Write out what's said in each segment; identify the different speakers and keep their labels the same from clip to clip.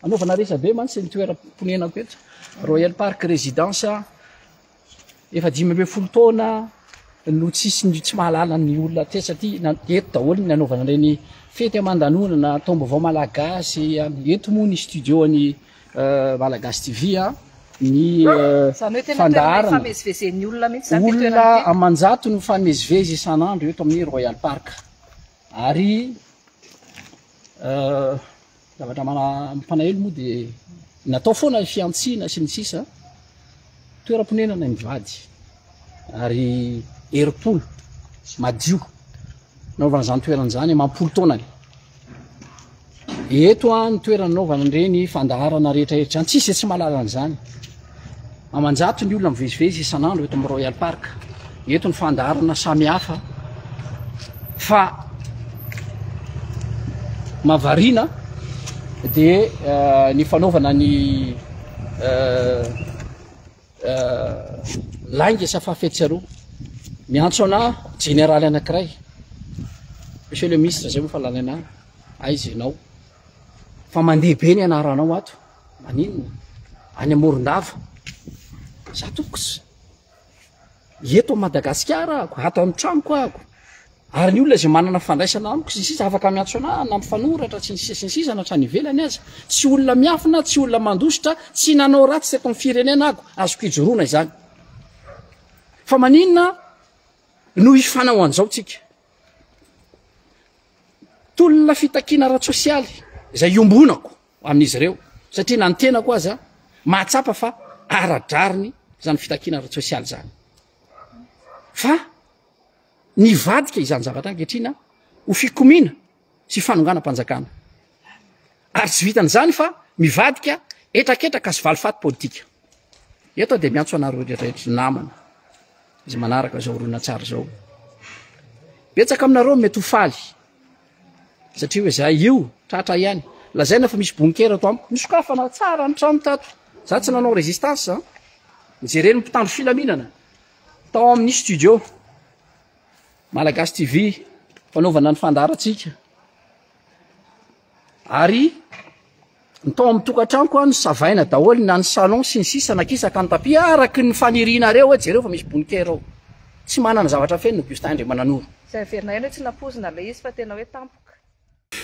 Speaker 1: Anaovana resabe mantsy ny toeram-ponenako eto, Royal Park Résidence. Efa 15 taona no tsisy ny tsy mahalala ny olona aty satria na eto daholo ny nanaovana ireny fety aman-danonana, taom-baovao malagasy, eto moa ny studio an'ny Malagasy TV ny
Speaker 2: Izany hoe tena toerana
Speaker 1: fandaharana.
Speaker 2: ifamezivezen'ny olona mihitsy izany ity
Speaker 1: Olona
Speaker 2: toerana ity.
Speaker 1: aman-jato no mifamezivezy isan'andro eto amin'ny Royal Park ary Zavatra mampalahelo moa dia natao foana ny fihantsiana sy ny sisa, toeram-ponenana mivady ary herim-polo madio nanaovana izany toerana izany amam-polo taonany. Eto an ny toerana nanaovana an'ireny fandaharana rehetra rehetra izany, tsisy izay tsy mahalala an'izany. Aman-jato ny olona mivezivezy isan'andro eto amin'ny Royal Park. Eto ny fandaharana samihafa fa mahavariana dia eh, ny fanaovana ny eh, eh, lainga sy afafetsy aroa. Miantso anà jeneraly anankiray, Monsieur le ministre, zay moa fa lany anà, aiza ianao? Fa mandeha be ny anaranao ato. Maninona? Any Morondava. Za tompoko tsy eto Madagasikara ako, ato amin'ny tranoko ako. Ary ny olona izay manana fandraisana amiko sy ny sisa afaka miantso anah na mifanoratra sy ny sisa sy ny sisa na hatrany ivelany aza. Tsy olona miafina, tsy olona mandositra, tsy nanao ratsy teto amin'ny firenena ako, azoko ijoroana izany. Fa maninona no hifanao an'izao tsika? Tolona fitakiana ara-tsosialy izay iombonako amin'izy ireo satria na ny tenako aza mahatsapa fa ara-drariny izany fitakiana ara-tsosialy izany. Fa nivadika izany zavatra ankehitriny ho fikomiana sy fanonganam-panjakana. Ary tsy vitan'izany fa mivadika hetraketraka sy valifaty politika. Eto aho dia miantso anareo rehetra namana izay manaraka izao horonantsary izao. Betsaka aminareo mety ho faly Satria hoe za io tratra ihany. Lazaina fa misy bunker ato amiko. Nisokafana tsara ny trano tato. Za tsy nanao résistance an. Nijeren'ny mpitandro filaminana tao amin'ny studio Malagasy TV fanaovana ny fandaharantsika. Ary ny tao amin'ny tokantranoko an, nosavaina daholo na ny salon sy ny sisa nakisaka ny tapis araky ny fanirianareo hoe jereo fa misy bunker ao. Tsy manana zavatra feno Augustin Andriamananoro.
Speaker 2: Izay averina ihany hoe tsy nampoizina ilay izy fa tena hoe tampoka.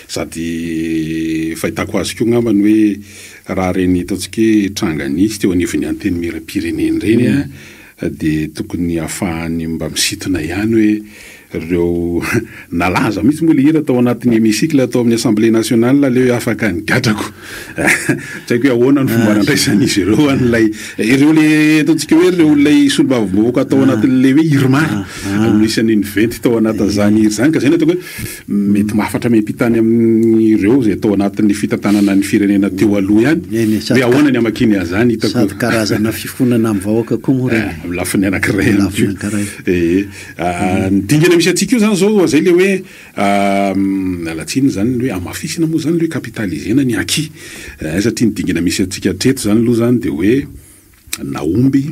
Speaker 3: Sady fahitako azy koa angamba ny hoe raha ireny ataontsika hoe tranga nisy teo anivon'ny antenimierampirenena ireny an, dia tokony hahafahany mba misintona ihany hoe ireo nalaza mihitsy moa ilay hira tao anatin'ny hémicycle tao amin'ny assemblée nationale ilay hoe afaka ny gadrako tsy haiko hoe ahoana ny fomba nandraisan'izy ireo an'ilay ireo le ataontsika hoe ireo ilay solombavambahoaka tao anatin'ilay hoe IRMAR no isan'ny niventy tao anatin'izany hira izany ka izay no ataoko hoe Mety mahafatra miampita any amin'ireo izay tao anatin'ny fitantanana ny firenena teo aloha ihany
Speaker 4: Eny e,
Speaker 3: hoe
Speaker 4: sady
Speaker 3: ahoana ny hamakiany an'izany hitako.
Speaker 4: Sady karazana fifonana amin'ny vahoaka koa moa ireny.
Speaker 3: Eh, amin'ny lafiny anankiray
Speaker 4: Amin'ny
Speaker 3: ihany
Speaker 4: lafiny
Speaker 3: koa.
Speaker 4: anankiray.
Speaker 3: Ee. Ny dingana misy antsika io izany izao, izay ilay hoe, miala tsiny izany, ny hoe hamafisina moa izany ilay hoe capitaliser-na ny acquis. Satria ny dingana misy antsika hatreto izany aloha izany dia hoe nahomby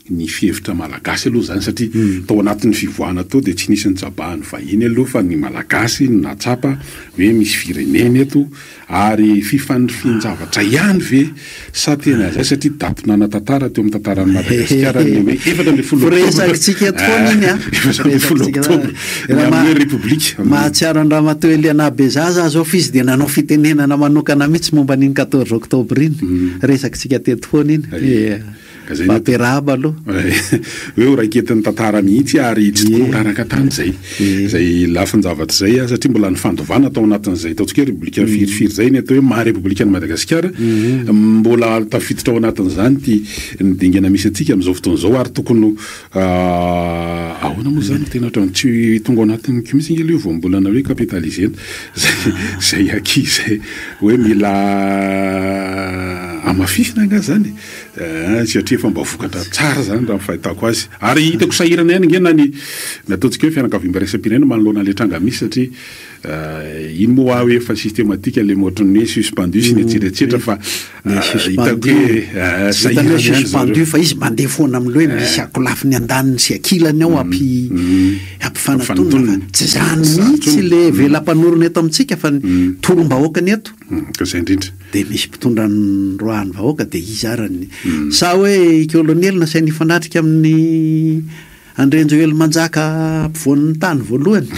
Speaker 3: ny fihevitra malagasy aloha izany satria tao anatin'ny fivoahana tao dia tsy nisy nitsabahan'ny vahiny aloha fa ny malagasy no nahatsapa hoe misy firenena eto ary fifanirifian-javatra ihany ve sa tena izay satria daty nanan-tantara teo amin'ny tantaran'i Madagasikara ny hoe 14 oktobra
Speaker 4: Firesakitsika eto foana iny an!
Speaker 3: 14 oktobra ny amin'ny hoe repoblika.
Speaker 4: Mahatsiaro an-dRamatoa Eliana Bezaza aho izao fa izy dia nanao fitenenana manokana mihitsy momba an'iny 14 oktobra iny. Resakitsika teto foana iny. Ia.
Speaker 3: Ka zay ny
Speaker 4: Mampiarahaba aloha.
Speaker 3: Hoe ho raiketin'ny tantara mihitsy ary tsy tokony ho raraka tany izay. Izay lafin-javatra izay satria mbola nifandovana tao anatin'izay ataontsika hoe repoblika firifiry izay ny atao hoe maha repoblika an'i Madagasikara. Mbola tafiditra ao anatin'izany ity ny dingana misy antsika amin'izao fotoana izao ary tokony ho ahoana moa izany tena ohatran'ny tsy tonga ao anatin'ny ko mihitsy ange ilay hoe voambolana hoe capitalisena. Izay izay aky izay hoe mila hamafisina angaha izany e? Eh, satria efa mba vokatra tsara zany raha ny fahitako azy. Ary hitako sahirana ihany ange na ny ny ataontsika hoe fianakaviambe iraisam-pirenena manoloana an'ilay tranga misy satria eh, iny moa hoe efa systématique ilay ohatran'ny hoe suspendu sy ny etsetra etsetra fa
Speaker 4: Ny
Speaker 3: eh, hitako
Speaker 4: suspendu,
Speaker 3: hoe eh,
Speaker 4: tsy vitan'ny
Speaker 3: sahirana
Speaker 4: hoe
Speaker 3: ihany
Speaker 4: suspendu
Speaker 3: zareo.
Speaker 4: fa izy mandeha foana amin'ilay hoe misy ankolafiny andaniny sy ankilany ao ampi Ampifanatonina fa tsy izany mihitsy le vela-panorona eto amintsika fa ny tolom-bahoaka ny eto.
Speaker 3: Ka izay indrindra.
Speaker 4: Dia misy mpitondra noroahan'ny vahoaka dia iza ary ny. Sa hoe i Kolonely nasainy hifanatrika amin'ny Andrianjoely Manjaka ampovoan'ny tany voalohany?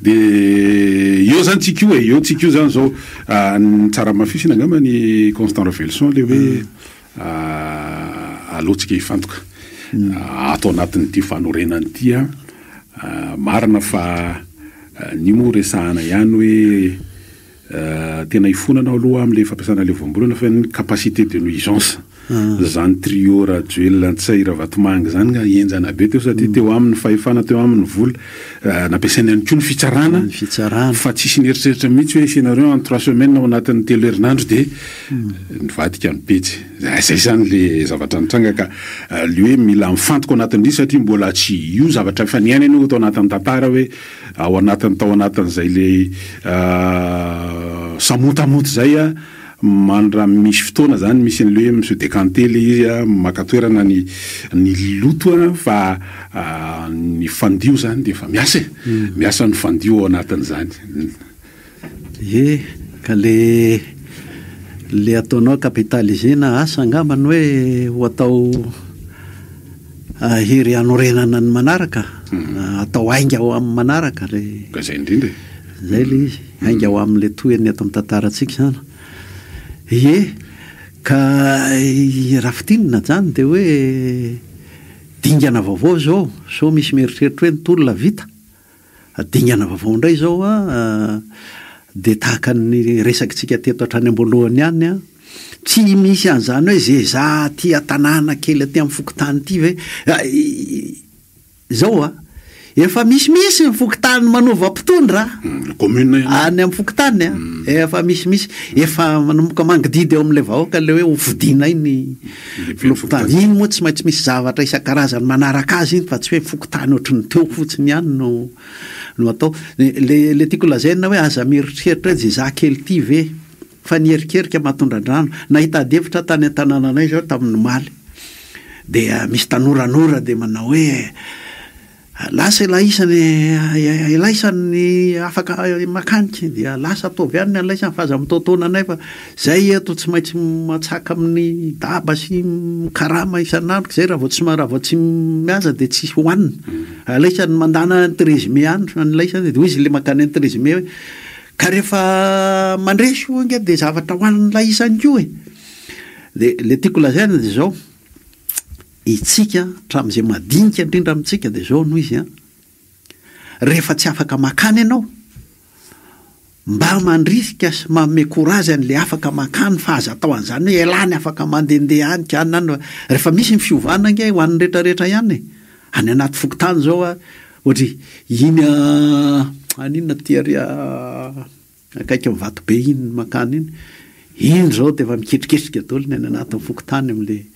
Speaker 3: Dia eo izany tsika io e, eo tsika io izany izao. Ny tsara hamafisina angamba ny Constant Raveloson ilay hoe Aleo tsika hifantoka ato anatin'ity fanorenana ity an! Marina fa ny moa resahana ihany hoe tena hifonana aho aloha amin'ilay fampiasana ilay voambolana fa ny capacité de nuisance zany trio Rajoelina Ntsay Ravatomanga izany nga henjana be teo satria teo aminy fahefana teo aminy vola nampiasaina ihany koa ny fitsarana fa tsisy nieritreritra mihitsy hoe isenareo en trois semaines ao anatin'ny telo herinandro dia Nivadika ny pejy. Zay zany le zavatra nitranga ka le hoe mila mifantoka ao anatin'ilay izy satria mbola tsy io zavatra efa niainana io tao anatin'ny tantara hoe ao anatin'ny tao anatin'izay le samontamonta izay a, mandra misy fotoana zany misy an'le hoe mi-se décanter le izy a, maka toerana ny ny loto a fa ny fandio zany dia efa miasa e, miasa ny fandio ao anatin'izany.
Speaker 4: Ie, ka le le ataonao capitaliser-na asa angamba ny hoe ho atao hery hanorenana ny manaraka, atao ainga ho amin'ny manaraka le.
Speaker 3: Ka izay indrindra e.
Speaker 4: Izay le izy, ainga ho amin'le tohiny eto amin'ny tantarantsika izany. Ie, ka raha fintinina izany dia hoe dingana vaovao izao, sao misy mieritreritra hoe ny tolona vita. Dingana vaovao indray izao an, dia tahaka ny resakitsika teto hatrany am-boalohany ihany an, tsy misy an'izany hoe ze za aty an-tanàna kely aty amin'ny fokontany ity ve, izao an, efa misimisy ny fokontany manova mpitondra
Speaker 3: an, Commune ihany.
Speaker 4: Any amin'ny fokontany an, efa misimisy, efa manomboka mangididy eo amin'ilay vahoaka ilay hoe hofidinay ny Filoham-pokontany. Iny moa tsy maintsy misy zavatra isan-karazany manaraka azy iny fa tsy hoe fokontany ohatry ny teo fotsiny ihany no no atao. Le le tiako lazaina hoe aza mieritreritra hoe ze za kely ity ve fa ny erikerika mahatondra-drano. Nahita ady hevitra aho tany an-tanànanay izao tamin'ny omaly. Dia misy tanoranora dia manao hoe Lasa elaisany e, elaisany afaka makanika dia lasa ataovy any ny an'laisany fa aza mitaotaona anay fa zay eto tsy maintsy matsaka amin'ny daba sy mikarama isan'andro zay raha vao tsy raha vao tsy miasa dia tsisy hohanina. Alaisany mandana any treize mai any fa an'laisany dia hoy izy le mankany any treize mai hoe ka rehefa mandresy hoy ange dia zavatra hohanin'laisany koa e. Dia le tiako lazaina dia izao. Itsika, hatramin'izay madinika indrindra amintsika dia izao no izy an, rehefa tsy afaka makany ianao, mba mandrisika sy manome courage an'ilay afaka makany fa aza atao an'izany hoe elah ny afaka mandehandeha any ka any any, rehefa misy ny fiovana ange ho an'ny rehetrarehetra ihany e, any anaty fokontany izao a, ohatry iny any inona ty ary Akaikin'ny vatobe iny mankany iny. Iny izao dia efa miketriketrika daholo ny any anatin'ny fokontany amin'ilay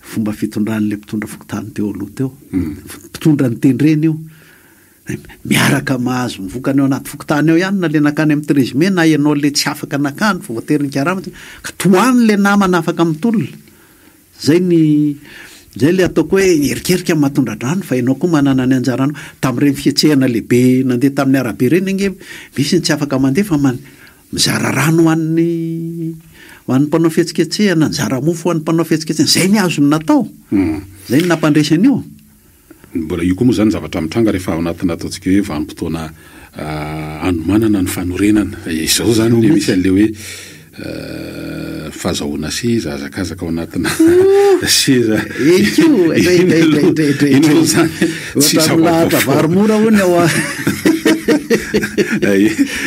Speaker 4: fomba fitondran'ilay mpitondra fokontany teo aloha teo. Mpitondra notendrena io. Miaraka mahazo ny vokany ao anaty fokontany ao ihany na ilay nankany amin'ny treize mai na ianao ilay tsy afaka nankany fa voatery nikarama. Ka tohano ilay namana afaka mitolona. Zay ny zay le ataoko hoe erikerika maha tondra-drano fa ianao koa manana ny anjaranao. Tamin'ireny fihetsehana lehibe nandeha tamin'ny arabe ireny ange misy ny tsy afaka mandeha fa man- mizara rano ho an'ny ho an'ny mpanao fihetsiketsehana, nizara mofo ho an'ny mpanao fihetsiketsehana. Zay ny azony natao. Zay ny nampandresy an'io.
Speaker 3: Mbola io koa moa izany zavatra mitranga rehefa ao anatina ataontsika hoe vanim-potoana anomanana ny fanorenana. Izao izany ilay misy an'ilay hoe fahazahoana seza, hazakazaka ao anatina seza.
Speaker 4: Eny koa, indray, indray, indray, indray,
Speaker 3: Iny aloha izany tsy
Speaker 4: Ohatra milahatra
Speaker 3: zava-baovao.
Speaker 4: vary mora hono ao a-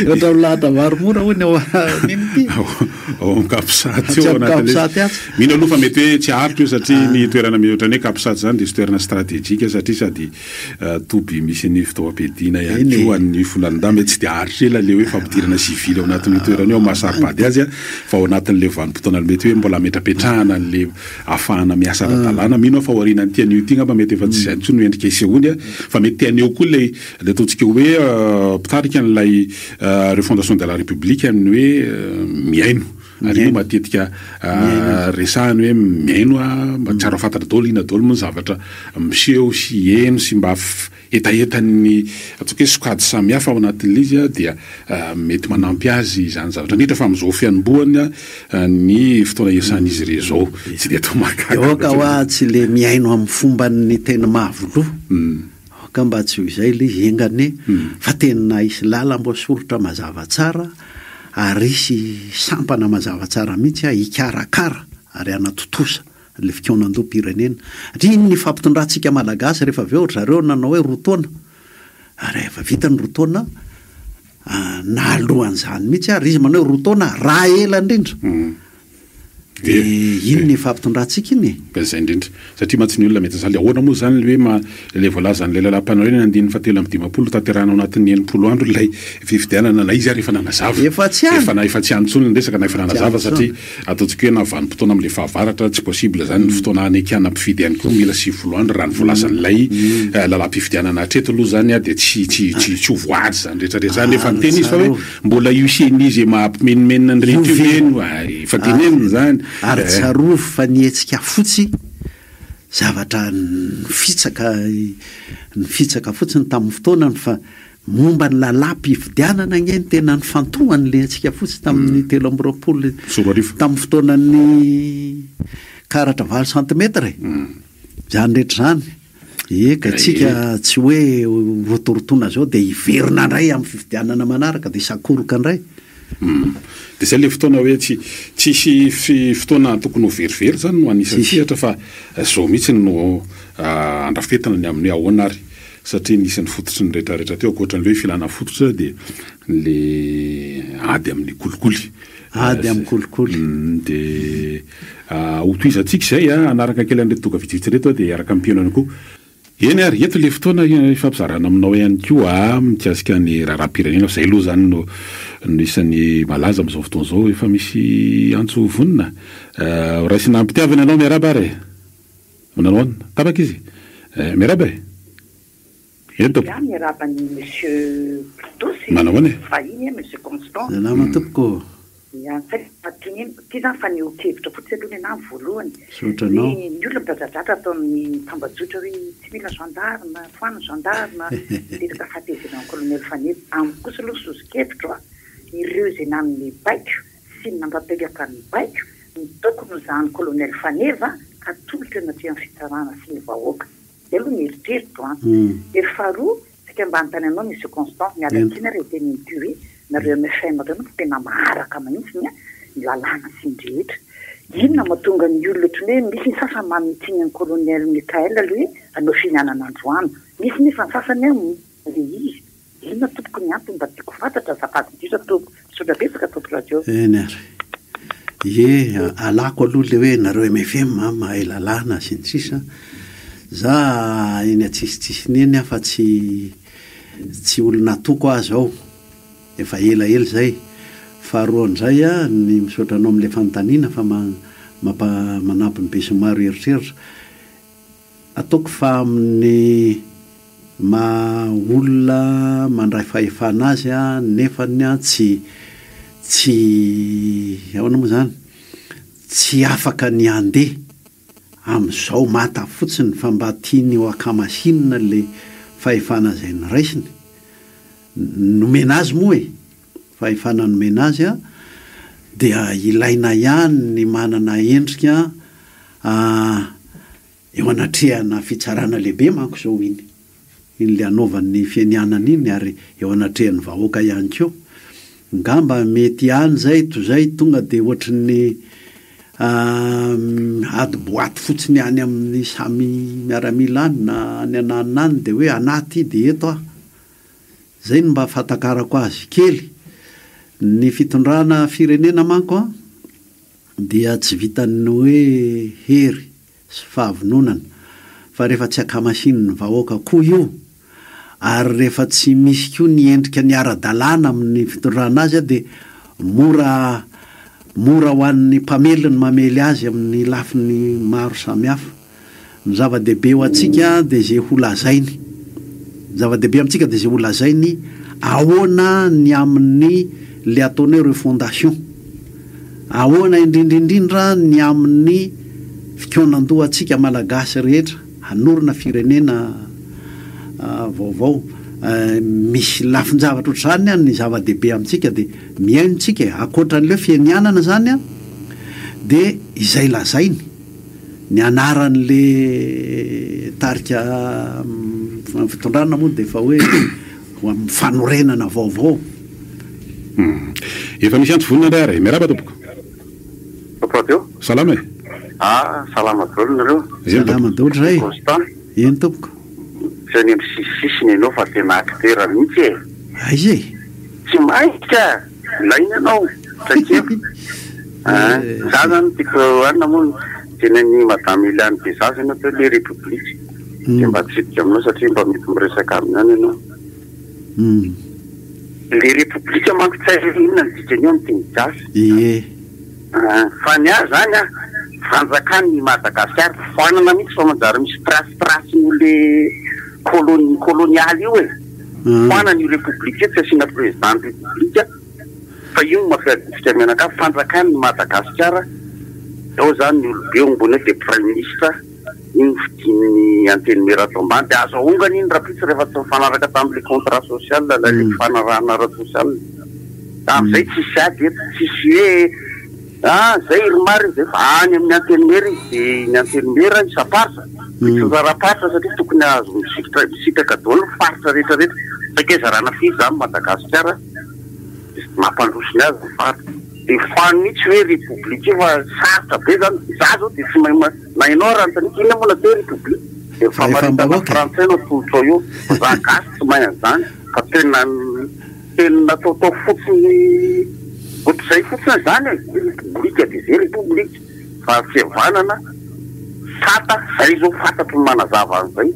Speaker 4: Ohatra milahatra vary mora hono ao a- n'inona ity?
Speaker 3: Ao amin'ny Capsat
Speaker 4: Atsy
Speaker 3: ao
Speaker 4: amin'ny
Speaker 3: anatin'ilay
Speaker 4: Capsat atsy.
Speaker 3: Mino aloha fa mety hoe tsy haharitra io satria ny toerana ohatran'ny hoe Capsat izany dia toerana stratejika satria sady toby misy ny fitaovam-piadiana ihany
Speaker 4: Eny e.
Speaker 3: koa an'ny Folalindà. Mety tsy dia haharitra ela ilay hoe fampidirana sivily ao anatin'io toerana io amin'ny maha saro-pady azy fa ao anatin'ilay vanim-potoana mety hoe mbola hametrapetrahana an'ilay ahafahana miasa ara-dalàna. Mino aho fa aorianan'ity anio ity angamba mety efa tsy izay intsony no endrika isehoany fa mety te haneho koa ilay ilay ataontsika hoe mpitarika an'ilay refondation de la République ny hoe mihaino. Ary io moa matetika resahiny hoe mihaino a, mba tsara ho fantatra daholo inona daholo moa ny zavatra miseho sy heno sy mba hetahetan'ny ataoko hoe sokajy samihafa ao anatin'ilay izy dia mety manampy azy izany zavatra, indrindra fa amin'izao fianombohany ny fotoana iasan'izy ireo izao. Tsy dia atao mahagaga
Speaker 4: Dia aoka
Speaker 3: loatra
Speaker 4: hoa tsy le mihaino amin'ny fomban'ny teny mavoloha. Aoka mba tsy ho izay ilay izy, enga anie fa tena hisy lalam-boasoritra mazava tsara ary hisy sampana mazava tsara mihitsy hikarakara ary hanatontosa ilay fikaonandoham-pirenena. Satria iny ny ifampitondrantsika Malagasy rehefa avy eo ry zareo nanao hoe roa taona, ary rehefa vita ny roa taona, na alohan'izany mihitsy ary izy manao hoe roa taona raha ela indrindra. Dia iny ny ifampitondrantsika iny e!
Speaker 3: Dia izay indrindra. Satria mantsy ny olona mety hijaly. Ahoana moa izany ilay hoe ma, ilay voalazan'ilay lalàmpanorenana andininy fahatelo amby 50 tanterahina ao anatin'ny 60 andro ilay fifidianana na izy ary efa nanazava.
Speaker 4: Efa tsy any.
Speaker 3: Efa na efa tsy any intsony ny resaka na efa nanazava satria ataontsika hoe na vanim-potoana amin'ilay fahavaratra tsy possible izany ny fotoana hanekena mpifidy ihany koa mila 90 andro raha ny voalazan'ilay lalàm-pifidianana hatreto aloha izany dia tsy tsy tsy tsy ho voahaja izany rehetra rehetra izany. Efa niteny izy fa hoe Mbola io ceni izay mahampimenomenona ny rehetra io ve no efa tenenina izany?
Speaker 4: Ary tsarovy fa ny hetsika fotsy zavatra nifitsaka nifitsaka fotsiny tamin'ny fotoanany fa momba ny lalam-pifidianana ange no tena nifantohan'ilay hetsika fotsy tamin'ny 2023 tamin'ny fotoanan'ny karatra valo centimètre e! Izany rehetra izany. Eka, tsika tsy hoe rotorotoana zao dia hiverina indray amin'ny fifidianana manaraka dia sakoroka indray.
Speaker 3: Humm. Dia zay le fotoana hoe tsy tsisy fotoana tokony ho verivery zany no anisan'ny sehatra fa zao mihitsy no andrafetana ny amin'ny hoe ahoana ary satria nisy ny fototry ny retraretra teo ankoatran'le hoe filana fototra dia le ady amin'ny kolikoly.
Speaker 4: Ady amin'ny kolikoly.
Speaker 3: Dia hotohizantsika izay a, hanaraka kely an'ireto doka vitsivitsy ireto aho dia hiaraka amin'ny mpihaino ihany koa. Eny ary, eto ilay fotoana hifampizarana aminao ihany koa mikasika ny raharaham-pirenena, fa izay aloha izany no no isan'ny malaza amin'izao fotoana izao. Efa misy antso vonona. Ho raisina am-pitiavana ianao, miarahaba ary e! Manao ahoana? Tapaka izy? Miarahaba e! Eny tompoko.
Speaker 5: Za miarahaba an'i Monsieur Pluto sy
Speaker 3: Manao ahoana e?
Speaker 5: vahiny Monsieur Constant.
Speaker 4: Salama tompoko ô.
Speaker 5: Ya, saika fa ty ty zany fanehoan-kevitra fotsiny aloha nenaha ny voalohany.
Speaker 4: Misaotra anao.
Speaker 5: Hoe ny olona midradradradra ato amin'ny tambajotra hoe tsy mila gendarme, foano ny gendarme, miteraka fahatezeran'ny colonel Faneva. Amiko kosa aloha soso-kevitro a, ireo izay nanome baiko sy ny nampapetraka ny baiko no tokony ho zahan'ny colonel Faneva atolotra eo anatrehan'ny fitsarana sy ny vahoaka. Zay aloha ny eritreritro an. Dia faharoa, saika mba hanontany anao Monsieur Constant, miala tsiny ary hiteny an'ity hoe nareo MFM reo manko tena maharaka mihitsy ny ny lalàna sy ny rehetra. Inona mahatonga ny olona ohatran'ny hoe misy ny sasany manome tsiny an'i Colonel Mickaël aloha hoe hanao fihinanana androany. Misy nefa ny sasany an le izy. Inona tompoko ny antony mba tiako fantatra azafady indrindra tompoko. Misaotra betsaka tompoko radio.
Speaker 4: Eny ary. Ie, alako aloha le hoe nareo mfm a, mahay lalàna sy ny sisa, za eny antsisitsisiny eny aho fa tsy tsy olona atoko aho zao, efa ela ela izay. Faharoa indray a, ny misaotra anao amin'ilay fanontaniana fa mampa manampy ny besinimaro hieritreritra. Ataoko fa amin'ny maha olona mandray fahefana azy nefany tsy tsy ahoana moa izany, tsy afaka ny handeha amin'izao mata fotsiny fa mba tiany ho ankamasinina ilay fahefana izay noraisiny, nomena azy moa e, fahefana nomena azy dia ilaina ihany ny manana endrika Eo anatrehana fitsarana lehibe manko izao iny, iny le anaovany ny fianianana iny ary eo anatrehan'ny vahoaka ihany koa. Ngamba mety ihany izay toy izay tonga dia ohatry ny ady boaty fotsiny any amin'ny samy miaramila any na any ananona any dia hoe anah ty dia eto aho. Izay no mba fahatakarako azy kely. Ny fitondrana firenena manko an, dia tsy vitan'ny hoe hery sy fahavononana fa rehefa tsy ankamasin'ny vahoaka koa io ary rehefa tsy misy koa ny endrika ny ara-dalàna amin'ny fitondrana azy dia mora mora ho an'ny mpamely ny mamely azy amin'ny lafiny maro samihafa. Ny zava-dehibe ho antsika dia izay ho lazainy. Ny zava-dehibe amintsika dia izay ho lazainy ahoana ny amin'ny le ataony hoe refondation. Ahoana indrindra indrindra ny amin'ny fikaonandohantsika Malagasy rehetra hanorina firenena vaovao? Misy lafin-javatra ohatr'izany ny zava-dehibe amintsika dia mihaino tsika e! Ankoatra an'ilay hoe fianianana izany dia izay lazainy, ny anaran'le tarika fitondrana moa dia efa hoe ho amin'ny fanorenana vaovao.
Speaker 3: Efa misy antso vonona indray ary e! Miarahaba tompoko.
Speaker 6: Tompoko radio.
Speaker 3: Salama e!
Speaker 6: Ah, salama daholo nareo.
Speaker 3: Eny tompoko.
Speaker 4: Salama daholo zay.
Speaker 6: Constant.
Speaker 4: Eny tompoko.
Speaker 6: Tsy any amin'ny sisisisiny ianao fa tena acteur mihitsy e!
Speaker 4: Aiza e?
Speaker 6: Tsy maintsy ka! Ilaina ianao, traikefa. An! Za zany tiako anona moa teny an'i Madame Eliane Bezaza ianao teo le République. Dia mba atsidika aminao satria mba mety miresaka aminy ihany ianao. Le République manko tsy hay hoe inona ny dikan'io amin'ny teny gasy.
Speaker 4: Ie.
Speaker 6: An! Fa ny ahy zany an, fanjakan' i Madagasikara foanana mihitsy fa manjary misy trace trace n'io le colon- colonial io e. Foanana io République io tsy asiana président ny République fa io no mampiady antsika mianakavy, fanjakan' i Madagasikara, ao zany ny olobe ao ambony ao dia praiminisitra. Iny fidin'ny antenimiera ato ambany dia azo ahongana iny rahampitso rehefa tsy mifanaraka tamin'ilay contrat social ilay mm. fifanarahana ara-tsosial. Amin'izay tsisy ady eto, tsisy hoe ah zay irmar io zay fa any amin'ny antenimiera izy dia ny antenimiera isam-paritra, mm. fitsinjaram-paritra satria tokony azo misitraka misitraka daholo ny faritra rehetra rehetra. Saika zarana firy izany Madagasikara mampandroso ny azy ny faritra. Dia foano mihitsy hoe république io fa sarotra be zany. Za zao dia tsy mahay Na ianao ary anontaniako inona moa no atao hoe république? Dia famaritana frantsay no atolotrao eo fa za gasy tsy mahay an'izany fa tena teny nataotao fotsiny ohatr'izay fotsiny izany e! République dia zay république fa fihavanana sata zay zao fantatro ny manazava an'izay.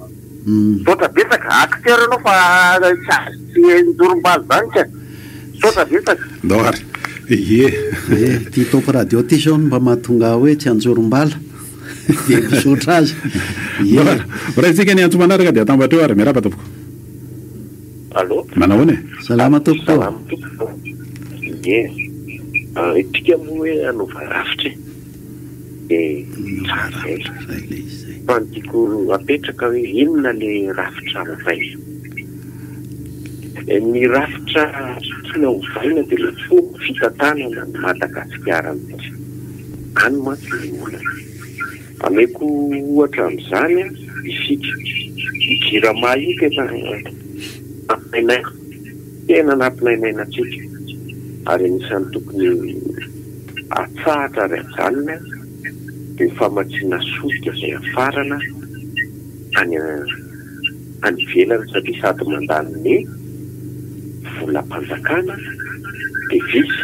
Speaker 6: Misaotra betsaka, acteur ianao fa tsy azo tsy enjorom-balo zany ka. Misaotra betsaka.
Speaker 3: Ndao ary. Ie.
Speaker 4: Ie, ity Top Radio ity zao no mba mahatonga ahy hoe tsy anjorom-bala. Dia misaotra azy. Ie.
Speaker 3: Ndao ary. Horaisintsika ny antso manaraka dia atambatra eo ary. Miarahaba tompoko.
Speaker 7: Allô?
Speaker 3: Manao ahoana e?
Speaker 4: Salama tompoko.
Speaker 7: Salama tompoko. Ie. Isika moa hoe hanova rafitra e. Dia tsara izay. Fa ny tiako apetraka hoe inona le rafitra ovaina? Ny rafitra tiana ovaina dia le fomba fitantanana an'i Madagasikara mihitsy. Any mantsy ilay olana. Ameko ohatra amin'izany isika. Io Jirama io tena nampinainaina, tena nampinainaina antsika ary anisan'ny tokony Atsahatra ary ajanona dia ny famatsiana solika izay hafarana any any ivelany satria sady mandany ny volam-panjakana, devise,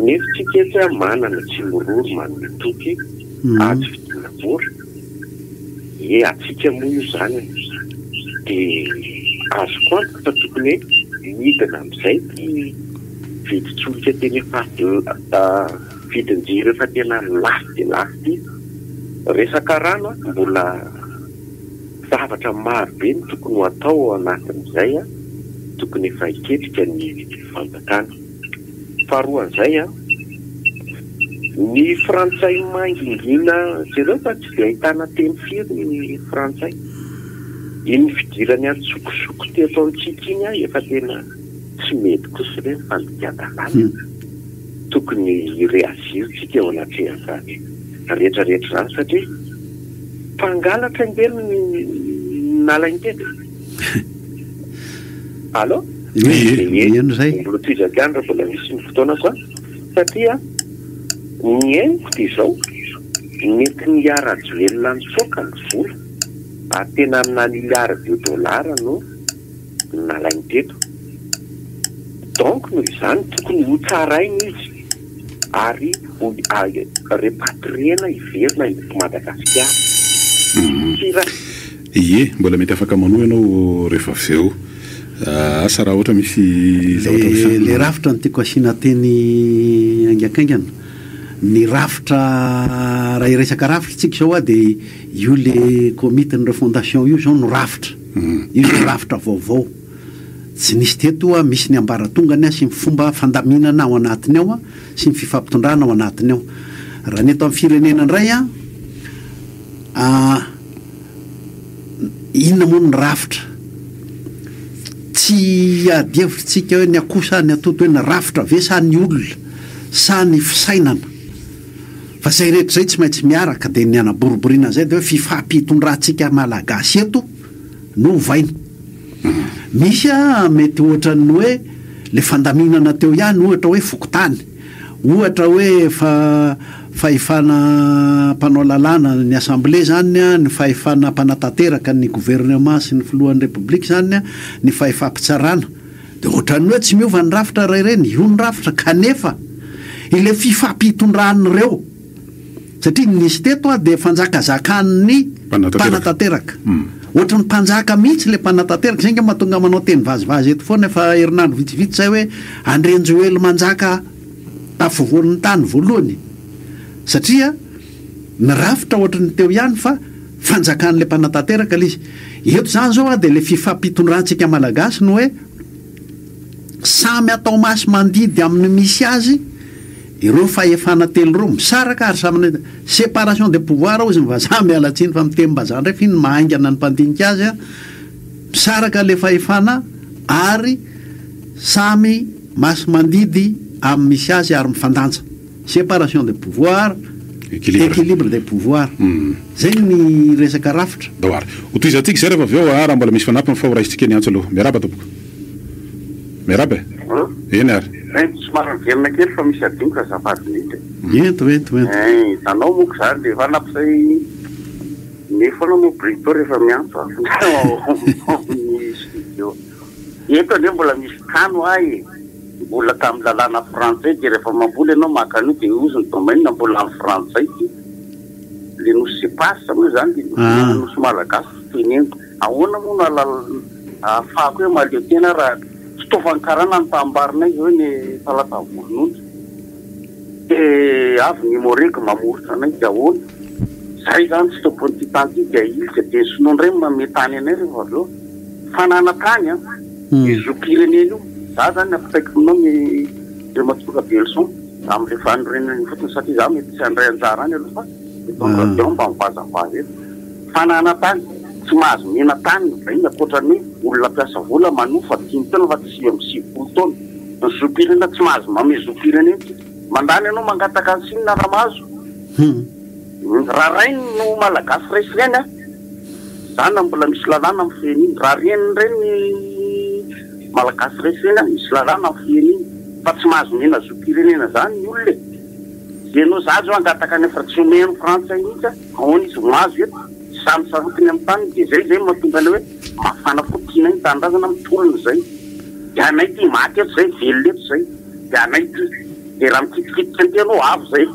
Speaker 7: nefa tsika etsy manana Tsimiroro manome toky azo vidiana mora. Ie antsika moa io zany e! Dia azoko antoka fa tokony hoe midina amin'izay ity vidin-tsolika tena efa vidin-jiro efa tena lafo dia lafo ity. Resaka rano an, mbola zavatra maro be no tokony ho atao ao anatin'izay an, tokony efa hiketrika ny fanjakana. Faharoan'izay an, ny frantsay mangingina jereo fa tsy dia ahitana teny firy ny frantsay. Iny fidirany an-tsokosoko teto amintsika iny an, efa tena tsy mety kosa re ny fandikan-dalàna. Tokony hi-reagir tsika eo anatrehan'izany rehetra rehetra izany satria mpangalatra ange no nalainy teto e. Allo?
Speaker 4: Ie,
Speaker 7: Mbola tohizako ihany raha mbola misy ny fotoanako an! Satria ny henoko dia izao, nentin'i Ingahy Rajoelina nitsoaka ny vola, ary tena amina milliard de dollars no nalainy teto. Donc noho izany tokony hotsaraina izy ary ho repatrier-na hiverina eto Madagasikara. Tsy raha.
Speaker 3: Ie, mbola mety afaka manohy ianao rehefa avy eo. Asa raha ohatra misy zavatra
Speaker 4: Le
Speaker 3: resahina.
Speaker 4: le rafitra no tiako asiana teny haingankaingana. Ny rafitra, raha hiresaka rafitra tsika izao dia io le komity ny refondation io izao no rafitra. Io izao rafitra vaovao. Tsy nisy teto misy ny ambaratongany sy ny fomba fandaminana ao anatiny ao sy ny fifampitondrana ao anatiny ao. Raha ny eto amin'ny firenena indray an, inona moa ny rafitra? Tsy hiady hevitra tsika hoe ny akoho sa ny atody hoe ny rafitra ve sa ny olona sa ny fisainana? Fa izay rehetra izay tsy maintsy miaraka dia ny hanaboriboriana an'izay dia hoe fifampitondrantsika Malagasy eto no ovaina. Misy a mety ohatran'ny hoe le fandaminana teo ihany ohatra hoe fokontany, ohatra hoe fa fahefana mpanao lalàna ny assemblée zany a, ny fahefana mpanatanteraka ny gouvernement sy ny filohan'ny repoblika zany a, ny fahefam-pitsarana. Dia ohatran'ny hoe tsy miova ny rafitra raha ireny, io ny rafitra kanefa ilay fifampitondran'ireo Satria ny nisy teto dia fanjakazakan'ny mpanatanteraka. Ohatry ny mpanjaka mihitsy ilay mpanatanteraka. Izay ange mahatonga manao teny vazivazy eto foana efa herinandro vitsivitsy izay hoe Andrianjoely manjaka afovoan'ny tany voalohany. Satria ny rafitra ohatry ny teo ihany fa fanjakan'ilay mpanatanteraka ilay izy. Eto izany izao dia ilay fifampitondrantsika Malagasy no hoe samy atao masi-mandidy amin'ny misy azy Ireo fahefana telo ireo misaraka ary samy séparation des pouvoirs hozy ny vazaha, miala tsiny fa mitenim-bazaha indray f'iny mahaingana ny mpandinika azy an, misaraka le fahefana ary samy masi-mandidy amin'ny misy azy ary mifandanja, séparation des pouvoirs, équilibre des pouvoirs, zay ny resaka rafitra.
Speaker 3: Ndao ary. Ho tohizantsika izay rehefa avy eo raha mbola misy fanampiny fa ho raisintsika ny antso aloha. Miarahaba tompoko. Miarahaba e. Eny ary.
Speaker 6: Ento, somary miverina kely fa misy adinoko azafady indrindra
Speaker 4: e. Ento, ento, ento.
Speaker 6: Ein, hitanao moko zany rehefa nampisay ne foana moa Brito rehefa miantso aho ao amin'ny studio. Eto anie mbola misy tany hoa e, mbola tamin'ny lalàna frantsay dia rehefa mamboly ianao maka an'io dia hozy ny domaine mbola amin'ny frantsay ity. Le nosy eparse moa izany le nosy malagasy fiteneniko. Ahoana moa no ahalalana ahafahako hoe mahaleo tena raha fitaovan'ny karana ny tanimbary-nay izao eny Talata Volonondry. Dia avy ny Emmo-Reg mamoritra anay dia ahoana? Izahay izany tsy tompon'ity tany ity dia ahilika dia ny sinoa indray no manome tany anay rehefa avy eo. Fananan-tany an! Io zom-pirenena io. Izaho izany ampitaiko aminao ny Andriamatoa Rabelison amin'ilay fanorenana iny fotsiny satria izaho mety tsy handray anjara any aloha fa eto amin'ny radio mba mivazavaza eto. Fananan-tany, tsy mahazo mena tany ny vahiny ankoatra ny olona mpiasa vola manofa dimy taona fa tsy 99 taona. Ny zom-pirenena tsy mahazo manome zom-pirenena isika. Mandany ianao mangataka any Sina raha mahazo. Raha rainy no Malagasy ray sy reny a, zany mbola misy lalàna mifehy an'iny. Raha reny indray ny Malagasy ray sy reny a, misy lalàna mifehy an'iny. Fa tsy mahazo omena zom-pirenena zany ny olona e. Ianao za zao hangataka any fa tsy omen'ny frantsay mihitsy a. Ahoana izy mahazo eto? Samy sarotiny amin'ny taniny dia zay zay no mahatonga anay hoe mafana fo tianay ny tanindrazana mitolona zay dia anay ty maty eto zay velona eto zay dia anay ty dia raha mikitikitika an'ity ianao avo zay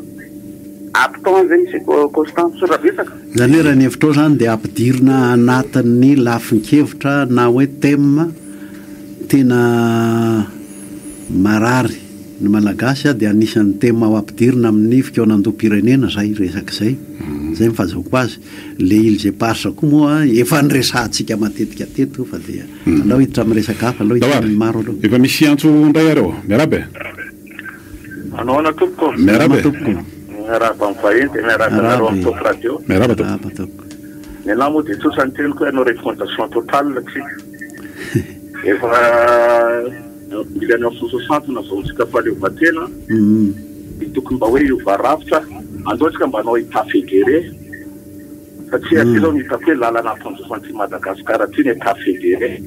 Speaker 6: Ampitao an'izay Monsieur Constant misaotra betsaka.
Speaker 4: Izany hoe raha ny hevitrao izany dia ampidirina anatin'ny lafin-kevitra na hoe thème tena marary. Ny Malagasy dia anisan'ny thème ho ampidirina amin'ny fikaonandoham-pirenena izay resaka izay. Izay ny fahazahoako azy. Le îles éparses koa moa efa niresahantsika matetika teto fa dia alao hiditra amin'ny resaka hafa aloha
Speaker 3: Ndao
Speaker 4: hiteny
Speaker 3: ary.
Speaker 4: ny maro aloha.
Speaker 3: Efa misy antso indray ary ao. Miarahaba e.
Speaker 6: Manao ahoana tompoko?
Speaker 3: Miarahaba
Speaker 4: Salama
Speaker 3: e.
Speaker 4: tompoko.
Speaker 6: Miarahaba amin'ny vahiny dia miarahaba anareo
Speaker 4: Miarahaba
Speaker 6: amin'ny
Speaker 4: e.
Speaker 6: Top Radio.
Speaker 3: Miarahaba tompoko.
Speaker 4: Miarahaba tompoko.
Speaker 6: Ny anah moa dia tsotra ny teniko hoe hanao refondation totale tsika. Efa Mila 960 nazahoantsika fahaleovantena dia tokony mba hoe hiova rafitra, andao tsika mba hanao état fédéré satria aty zao ny hitako hoe lalana hampandroso an'ity Madagascar ity ny état fédéré.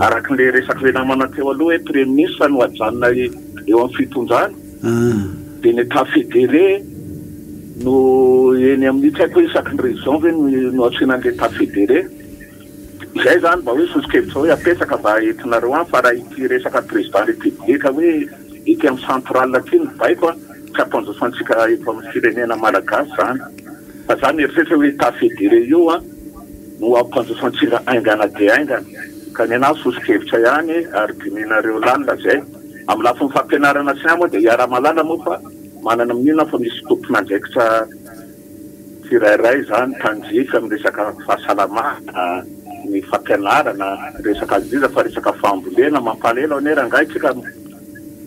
Speaker 6: Araka ilay resak'ilay namana teo aloha hoe premier ministre no ajanona eo amin'ny fitondrana dia ny état fédéré no eny amin'ny tsy haiko hoe isaky ny région ve no antsoina an'ilay état fédéré. Izay izany mba hoe soso-kevitra hoe apetraka mba entinareo any fa raha ity resaka président république hoe ety amin'ny centrale aty ny baiko a, tsy hampandroso antsika eto amin'ny firenena malagasy izany. Fa za mieritreritra hoe état fédéré io a no hampandroso antsika haingana dia haingana. Ka ny anahy soso-kevitra ihany ary dinihinareo lalina izay. Amin'ny lafiny fampianarana sy ny hafa moa dia iaraha-mahalala moa fa manana mino aho fa misy tompon'andraikitra tsirairay izany tandrify amin'ny resaka fahasalamana. lafiny fampianarana, resaka indrindra fa resaka fambolena, mampalahelo anie rangahy tsika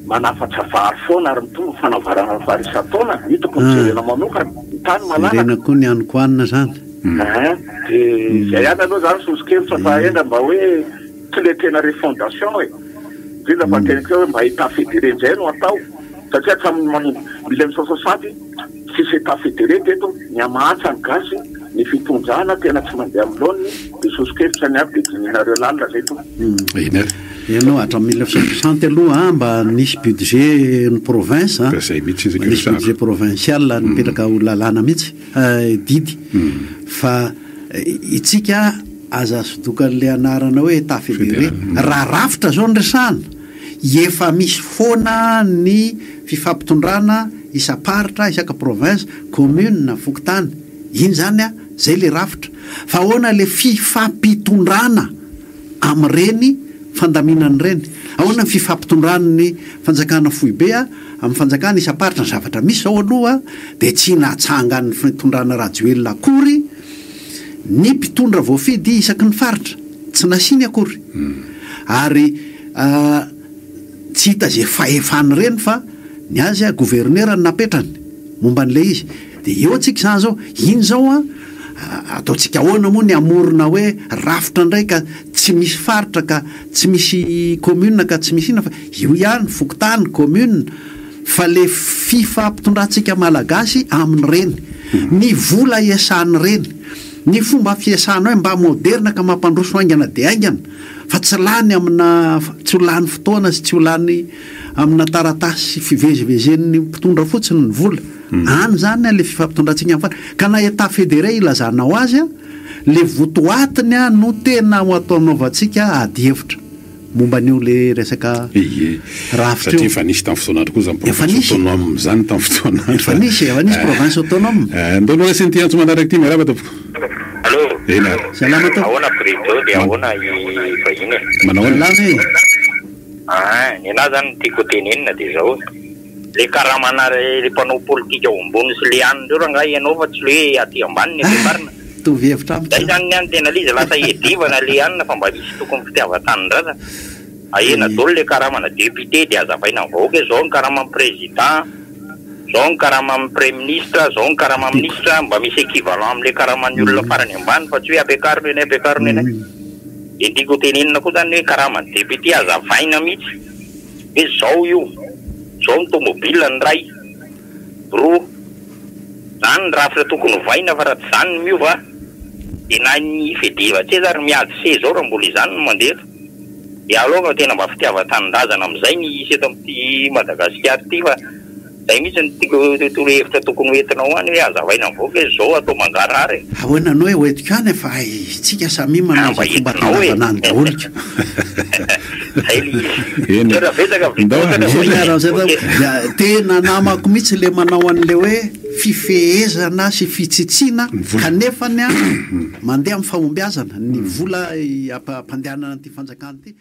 Speaker 6: manafatra vary foana ary mitombo ny fanavarana vary isan-taona, io tokony jerena manokana, ny tany malalaka.
Speaker 4: Jerena koa ny hanin-kohanina zany.
Speaker 6: Eeh, dia izay ihany aloha zany soso-kevitra fa hendra mba hoe tsy le tena refondation e, indrindra fa teniko hoe mba Etat fédéré indray no atao satria hatramin'ny manomboka 1960 tsisy Etat fédéré teto, nihamahantra ny gasy, ny fitondrana tena tsy mandeha amin'ny laoniny, dia soso-kevitra ny ahy dia dinihinareo lalina zay tompoko.
Speaker 3: Eny ary.
Speaker 4: Ianao hatramin'ny 1960 aloha mba nisy budget ny province a,
Speaker 3: Ka zay mihitsy
Speaker 4: mba nisy budget provincial nipetraka ho lalàna mihitsy. Didy fa itsika aza sodokan'le anarana hoe Etat fédéré. Raha rafitra zao no resahana, efa misy foana ny fifampitondrana isam-paritra, isaka province, commune, fokontany. Iny zany a, zay le rafitra. Fa ahoana le fifampitondrana amin'ireny fandaminana ireny? Ahoana ny fifampitondran'ny fanjakana foibe amin'ny fanjakana isam-paritra? Ny zavatra misy izao aloha dia tsy natsangan'ny fitondrana Rajoelina akory ny mpitondra voafidy isaky ny faritra, tsy nasiany akory. Ary tsy hita izay fahefany ireny fa ny azy gouverneur no napetrany momba an'ilay izy. Dia eo tsika izany izao, iny izao an, ataontsika ahoana moa ny hamorona hoe rafitra indray ka tsy misy faritra ka tsy misy commune ka tsy misy inona fa io ihany, fokontany, commune, fa le fifampitondrantsika malagasy amin'ireny, ny vola iasan'ireny, ny fomba fiasana hoe mba moderna ka mampandroso haingana dia haingana fa tsy lany amina, tsy ho lany fotoana sy tsy ho lany amina taratasy sy fivezivezen'ny mpitondra fotsiny ny vola. Any zany le fifampitondrantsika amin'ny faritra. Ka na Etat fédéré ilazanao azy an, le votoatiny an no tena ho atao anaovantsika ady hevitra momba an'io le resaka
Speaker 3: Ie.
Speaker 4: rafitra io.
Speaker 3: Satria efa nisy tamin'ny fotoan'andro koa izany
Speaker 4: Efa
Speaker 3: province
Speaker 4: nisy.
Speaker 3: autonome izany tamin'ny fotoan'andro.
Speaker 4: Efa nisy, efa nisy province autonome.
Speaker 3: Eh, ndao aloha raisin'ity antso manaraka ity, miarahaba tompoko.
Speaker 8: Allô.
Speaker 3: Eny ary.
Speaker 4: Salama tompoko.
Speaker 8: Ahoana Brijo dia ahoana i vahiny e?
Speaker 3: Manao ahoana?
Speaker 4: Salama e.
Speaker 8: Aa, ny anah zany ny tiako ho tenenina dia zao. Le karamana le mpanao politika ao ambony sy le any reo rangahy ianao fa tsy le hoe aty ambany ny ampiakarina.
Speaker 4: Mitovy hevitra amiko
Speaker 8: Zay
Speaker 4: zany.
Speaker 8: zany ny any tena le izy lasa iadivana le anona fa mba misy tokony fitiavan-tanindrazana. Ahena daholo le karamana député de azavaina amin'ny vahoaka hoe zao ny karaman'ny président, zao ny karaman'ny premier ministre, zao ny karama ministre, mba misy équivalent amle karaman'ny olona farany ambany fa tsy hoe ampiakarina eny ampiakarina eny. De ny tiako ho tenenina koa zany hoe karaman'ny député azavaina mihitsy. Hoe zao io, zao ny tomobile ny iray, roa, zany ny rafitra tokony ovaina fa raha tsy zany no miova de na ny fedeva-tseza ary miady seza ao raha mbola izany no mandeha eto. De aleo fa tena mba fitiavan-tanindrazana amizay ny hisy eto amin'ity Madagasikara ity fa Zay mihitsy no tiako torohevitra tokony ho entinao any hoe azavaina ny vahoaka hoe zao atao mangarahara e.
Speaker 4: Ahoana no hoe ho entiko any fa isika samia manao
Speaker 8: Mba
Speaker 4: izay fomba
Speaker 8: entinao e.
Speaker 4: tongavana any daholo ka.
Speaker 8: Zay le izy.
Speaker 3: Eny e.
Speaker 8: Misaotra betsaka
Speaker 3: Ndao
Speaker 8: Victor,
Speaker 3: a.
Speaker 8: misaotra
Speaker 4: Zay
Speaker 8: vahiny.
Speaker 4: ary zay
Speaker 8: Ok.
Speaker 4: dia tena namako mihitsy le manao an'le hoe fifehezana sy fitsitsiana
Speaker 3: Ny vola.
Speaker 4: kanefany an mandeha amin'ny fahombiazana ny vola ampandehanana an'ity fanjakana ity.